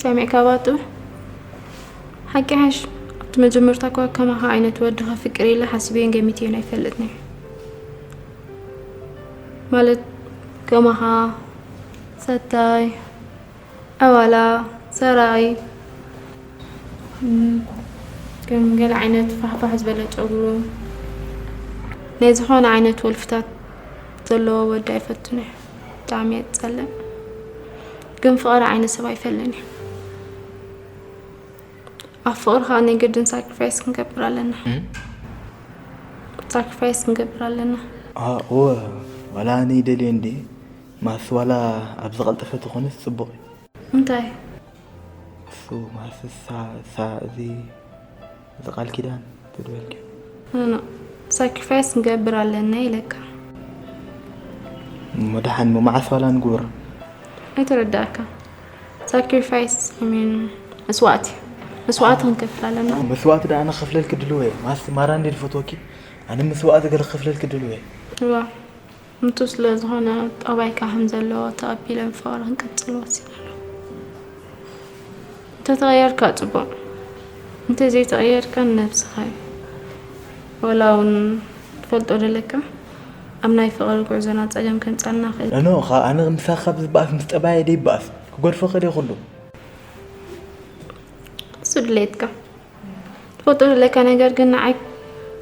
ሰሚዕካ ባጡ? ሓቂ ሓሽ ኣብቲ መጀመርታ እኳ ከማኻ ዓይነት ወዲ ከፍቅር ኢለ ሓሲበዮን ገሚተዮን ኣይፈልጥን እየ። ማለት ከማኻ ሰታይ ኣባላ ሰራይ ከም ገለ ዓይነት ፋሕፋሕ ዝበለ ጨጉሩ ናይ ዝኾነ ዓይነት ወልፍታት ዘለዎ ወዲ ኣይፈቱን እየ። ብጣዕሚ እየ ዝጸልእ። ግን ፍቕሪ ዓይነት ሰብ ኣይፈልጥን እየ። ኣብ ፍቕሪ ከዓ ናይ ግድን ሳክሪፋይስ ክንገብር ኣለና። ሳክሪፋይስ ክንገብር ኣለና። እወ፣ ዋላ ኣነ ይደልዮ እንዲ ማስ ዋላ ኣብ ዝቐልጠፈ ተኾነስ ጽቡቕ እዩ። እንታይ? እሱ ማስ እሳ እሳ እዚ እዚ ቃል ኪዳን ትድበልኪ። ኖ፣ ሳክሪፋይስ ክንገብር ኣለና ኢለካ። እሞ ደሓን እሞ መዓስ ዋላ ንግበሮ? ኣይተረዳእካ። ሳክሪፋይስ ሚን መስዋእቲ መስዋእቲ ክንከፍል ኣለና። መስዋእቲ ደኣ ኣነ ክኸፍለልኪ ድልው እየ። ማስ ማራ እንዲ ዝፈትወኪ ኣነ መስዋእቲ ገለ ክኸፍለልኪ ድልው እየ። እዋ፣ ንቱ ስለ ዝኾነ ጠባይካ ከም ዘለዎ ተቐቢለ ብፍቕሪ ክንቅጽል ወሲነ ኣለኹ። እንተተቐየርካ ጽቡቕ፣ እንተዘይተቐየርካ ንነብስኻ እዩ። ወላ እውን ትፈልጦ ደለካ ኣብ ናይ ፍቕሪ ጉዕዞና ጸገም ከምጻልና ይኽእል። ኖ ኖ፣ ኻ- ኣነ ምሳኻ ካብ ዝበኣስ ምስ ጠባየ ደይበኣስ ክገድፎ ክእል እየ ኩሉ። እሱ ድሌትካ። ትፈልጦ ዘለካ ነገር ግን ንዓይ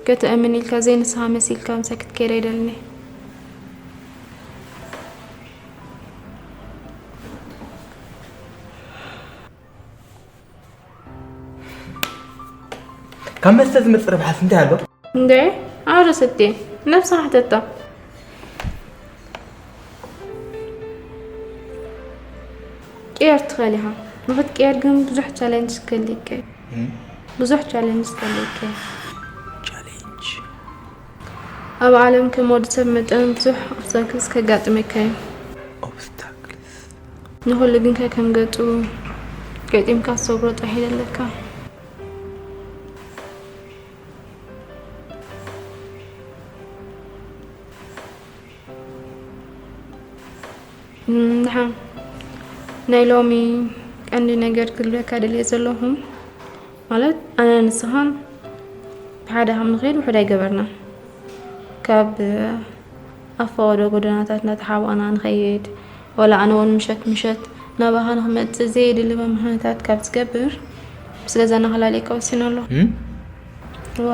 ከተእምን ኢልካ ዘይንስኻ መሲልካ ምሳይ ክትከይድ ኣይደልን እየ። ካብ መስተ ዝመጽእ ረብሓስ እንታይ ኣሎ? እንዴ ኣረ ሰቴ ነብስኻ ሕተታ። ቅየር ትኽእል ኢኻ። ንኽትቅየር ግን ብዙሕ ቻሌንጅ ክህልየካ እዩ። እም? ብዙሕ ቻሌንጅ ክህልየካ እዩ። ቻሌንጅ። ኣብ ዓለም ከም ወዲ ሰብ መጠን ብዙሕ ኦብስታክልስ ከጋጥመካ እዩ። ኦብስታክልስ። ንኹሉ ግን ከከም ገጹ ገጢምካ ትሰግሮ ጥራሕ እዩ ዘለካ። እም፣ ደሓን ናይ ሎሚ ቀንዲ ነገር ክብለካ ደልየ ዘለኹ፣ ማለት ኣነ ንስኻን ብሓደ ከም ንኸይድ ውሑድ ኣይገበርናን። ካብ ኣብ ፈቐዶ ጎደናታት እናተሓባእና ንኸይድ፣ ወላ ኣነ እውን ምሸት ምሸት ናባኻ ንኽመጽእ ዘየድሊ መምሃንታት ካብ ዝገብር፣ ምስ ገዛና ክላለየካ ወሲነ ኣለኹ። እም? እዋ፣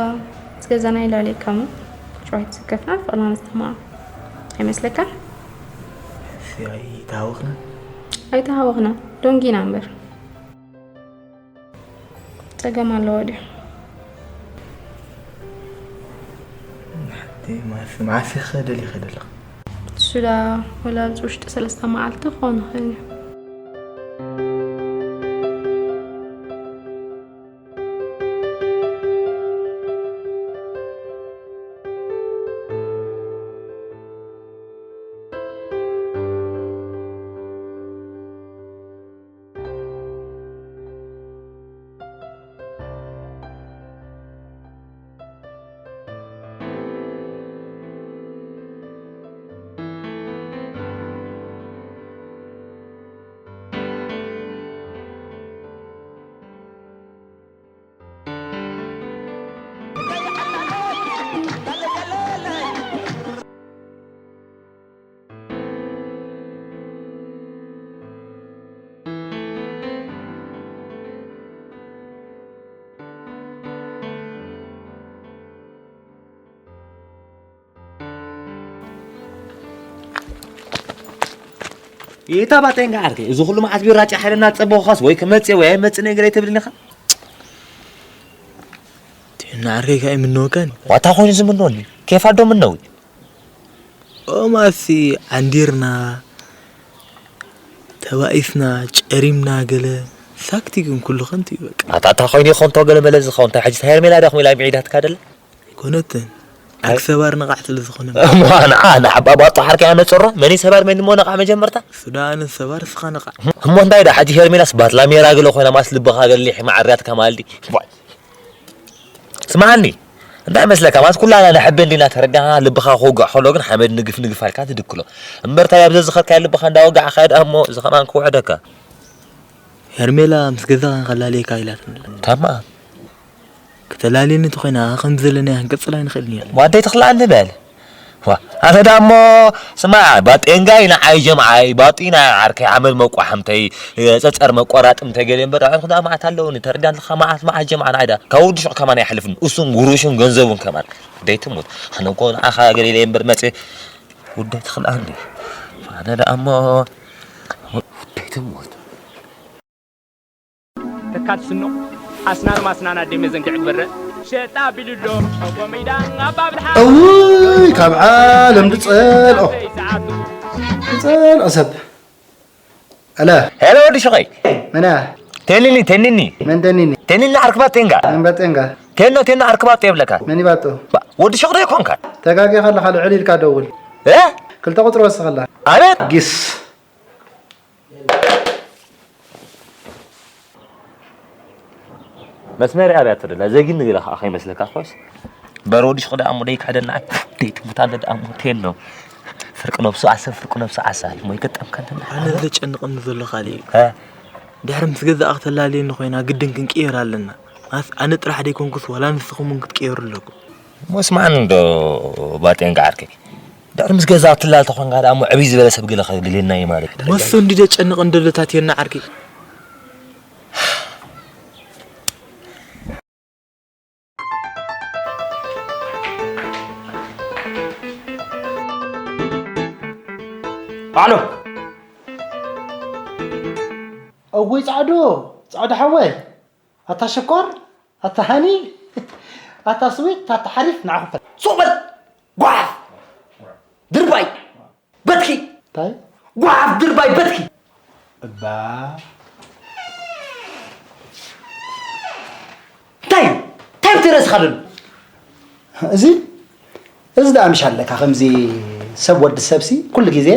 ምስ ገዛና ይላለየካ እሞ፣ ሸውዓተ ዝከፍና ፍቕርና ነስተማቕር። ኣይመስለካን? እስቲ ኣይተሃወኽናን? ኣይተሃወኽናን። ዶንጊና እምበር። ጸገም ኣለዎ ድዩ? ንሓቲ ማስ-፣ መዓስ ኢኸ ደሊኸ ደለኻ? እሱ ዳ ወላ ኣብዚ ውሽጢ ሰለስተ መዓልቲ ክኸውን ይኽእል እዩ። ይታ ባጤንካ ዓርከይ፣ እዚ ኩሉ መዓት ቢራ ጫሕ ኢለና ጸበኻስ ወይ ክመጽእ ወይ ኣይመጽእ ነገር ኣይትብልን ኢኻ? ጥዕና ዓርከይ ከኣ ይምነወካን። ዋታ ኮይኑ ዝምነወኒ፣ ኬፋ ዶ ምነዊ? ኦማሲ ዓንዲርና፣ ተባኢስና፣ ጨሪምና ገለ ሳክቲ ግን ኩሉ ከንቱ እዩ በቃ። ኣታ፣ ኣታ ኮይኑ ይኾንቶ ገለ መለ ዝኸውን፣ እንታይ ሕጂ ሄርሜላ ዳኹም ኢላ ምዒዳትካ ደለ? ኣይኮነትን። ኣክ ሰባር ነቓዕ ስለ ዝኾነ። እሞ ንዓ ንዓባ ባጦ ሓርካ ያነጽሮ መን ሰባር መን እሞ ነቓዕ መጀመርታ? እሱ ደኣ ኣነ ሰባር እስኻ ነቓዕ። እሞ እንታይ ደኣ ሕጂ ሄርሜላስ ባትላ ሜራ ገለ ኮይና ማስ ልብኻ ገሊሕ ማዕርያት ከማልዲ። ዋይ። ስማዓኒ። እንታይ መስለካ ማስ ኩላና ንሕበ እንዲና ተረዳና ልብኻ ክውጋዕ ከሎ ግን ሓመድ ንግፍ ንግፍ ኣልካ ትድክሎ። እምበርታ ኣብ ዘዝኸርካ ልብኻ እንዳወጋዕካ ደኣ እሞ እዚ ከማን ክውዕደካ። ሄርሜላ ምስ ገዛኻ ከላልየካ ኢላትኒ። ታማ። ክተላልየኒ እንተኾይና፣ ከምዚ ዘለና ክንቅጽል ኣይንኽእልን ኢና። ዋደይ ትኽልኣኒ በል። ዋ፣ ኣነ ደኣ እሞ፣ ስማዕ፣ ባጤንጋይ ንዓይ ጀምዓይ፣ ባጢ ናይ ዓርከይ ዓመል መቋሕምተይ፣ ጸጸር መቆራጥምተይ ገለ እምበር፣ ኣዕሩኽ ደኣ መዓት ኣለውኒ፣ ተረዳን ኣለኻ፣ መዓት፣ መዓት ጀምዓ ንዓይ ደኣ፣ ካብ ወዲ ሹቕ ከማን ኣይሓልፍን፣ እሱን ጉሩሽን ገንዘቡን ከማን። ደይ ትሙት፣ ኣነ እኮ ንዓኻ ገለ ኢለ እምበር መጽየ፣ ውደይ ትኽልኣኒ። ኣነ ደኣ እሞ፣ ውደይ ትሙት። ተካል ስኖ ኣስናን ማስናን ኣደይ መዘንግዕ ግበረ ሸጣ ቢልሎ ኮሚዳ ኣብ ኣብልሓ እውይ ካብ ዓለም ዝፀልኦ ዝፀልኦ ሰብ ኣለ ሄሎ ወዲ ሹቐይ መና ቴኒኒ ቴኒኒ መን ደኒኒ ቴኒኒ ዓርክባ ቴንጋ መን ባጤንጋ ቴኖ ቴኖ ዓርክባ ቴብለካ መን ይባጡ ወዲ ሹቕ ዶ ይኮንካ ተጋጊኻ ኣለኻ ልዕል ኢልካ ደውል እ ክልተ ቁፅሪ ወስኸላ ኣቤት ጊስ መስመር ኣብያ ትርላ ዘጊን ንግለ ከዓ ከይመስለካ ኮይስ በሮዲ ሽቕ ደኣ እሞ ደይክሕደና ደይትሙት ኣለ ደኣ እሞ ቴን ነው ፍርቂ ነብሱ ዓሰብ ፍርቂ ነብሱ ዓሳ እሞ ይገጠምካ ኣለና ኣነ ዘጨንቐኒ ዘሎ ካልእ እዩ እ ድሕሪ ምስ ገዛእ ክተላለየኒ ኮይና ግድን ክንቅየር ኣለና ኣስ ኣነ ጥራሕ ደይኮንኩስ ዋላ ንስኹም እውን ክትቅየሩ ኣለኩም እሞ ስማዕኒ እንዶ ባጤን ገዓርከይ ድሕሪ ምስ ገዛእ ትላል ተኾንካ ደኣ እሞ ዕብይ ዝበለ ሰብ ገለ ከድልየና እዩ ማለት እዩ መሱ እንዲ ዘጨንቕ እንደለታት የና ዓርከይ ባዕሎ እውይ ጻዕዱ ጻዕዱ ሓወይ ኣታ ሽኮር ኣታ ሃኒ ኣታ ስዊት ኣታ ሓሪፍ ንዓኹም ፈ ሱቕ በል ጓሓፍ ድርባይ በትኪ እንታይ ጓሓፍ ድርባይ በትኪ እባ እንታይ እንታይ ብትርእስኻ ደሎ እዚ እዚ ደኣ ምሽ ኣለካ ከምዚ ሰብ ወዲ ሰብሲ ኩሉ ግዜ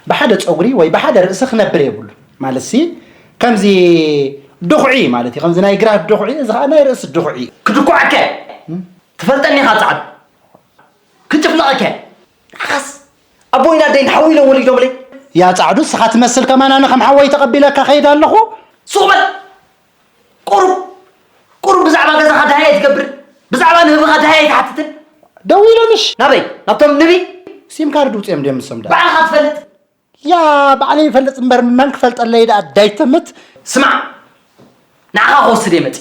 ብሓደ ፀጉሪ ወይ ብሓደ ርእሲ ክነብር የብሉ ማለት ሲ ከምዚ ድኹዒ ማለት እዩ ከምዚ ናይ ግራት ድኹዒ እዚ ከዓ ናይ ርእሲ ድኹዒ እዩ ክድኩዐከ ትፈልጠኒ ኢኻ ፃዕዱ ክጭፍልቐከ ንዓኻስ ኣቦይን ኣደይን ሓዊ ኢሎም ወሊዶምለይ ያ ፃዕዱ ንስኻ ትመስል ከማን ኣነ ከም ሓወይ ተቐቢለካ ከይድ ኣለኹ ሱቕ በል ቁሩብ ቁሩብ ብዛዕባ ገዛኻ ደሃይ ኣይትገብርን ብዛዕባ ንህብኻ ደሃይ ኣይትሓትትን ደው ኢሎምሽ ናበይ ናብቶም ንቢ ሲም ካርድ ውፅኦም ድዮም ንሶም ዳ ባዕልኻ ትፈልጥ ያ ባዕለይ ይፈልጥ እምበር መን ክፈልጠለይ ደኣ ዳይትምት ስማዕ ንዓኻ ክወስድ እየ መፂ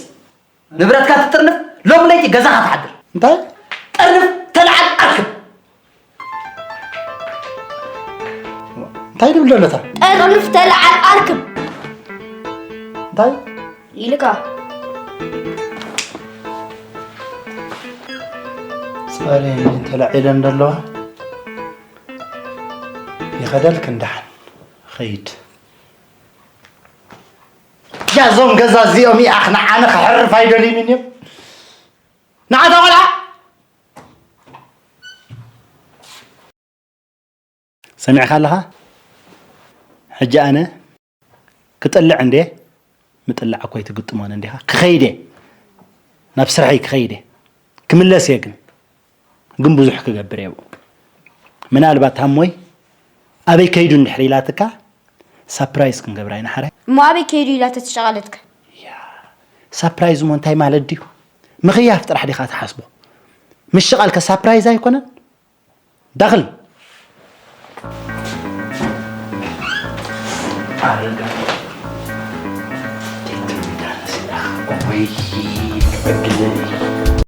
ንብረትካ ትጥርንፍ ሎም ለይቲ ገዛኻ ትሓድር እንታይ ጠርንፍ ተልዓል ኣርክብ እንታይ ድብል ደለታ ጠርንፍ ተልዓል ኣርክብ እንታይ ኢልካ ጸረ ተላዒለን ዘለዋ ይኸደልክ እንዳሓን ኸይድ ያዞም ገዛ እዚኦም ይኣኽ ንዓነ ክሕርፍ ኣይደልዩን እዮም ንዓታ ቆልዓ ሰሚዕካ ኣለኻ ሕጂ ኣነ ክጥልዕ እንዴ ምጥላዕ እኮ ኣይትግጥሞን እንዲኻ ክኸይድ እየ ናብ ስርሐይ ክኸይድ እየ ክምለስ እየ ግን ግን ብዙሕ ክገብር እየ ብኡ ምናልባት ሃሞይ ኣበይ ከይዱ እንድሕር ኢላትካ ሳፕራይዝ ክንገብራ ኢና ሓራይ እሞ ኣበይ ከይዱ ኢላ ተትሸቓለትካ ሳፕራይዝ እሞ እንታይ ማለት ድዩ ምኽያፍ ጥራሕ ዲኻ ትሓስቦ ምሽቓልከ ሳፕራይዝ ኣይኮነን ዳኽል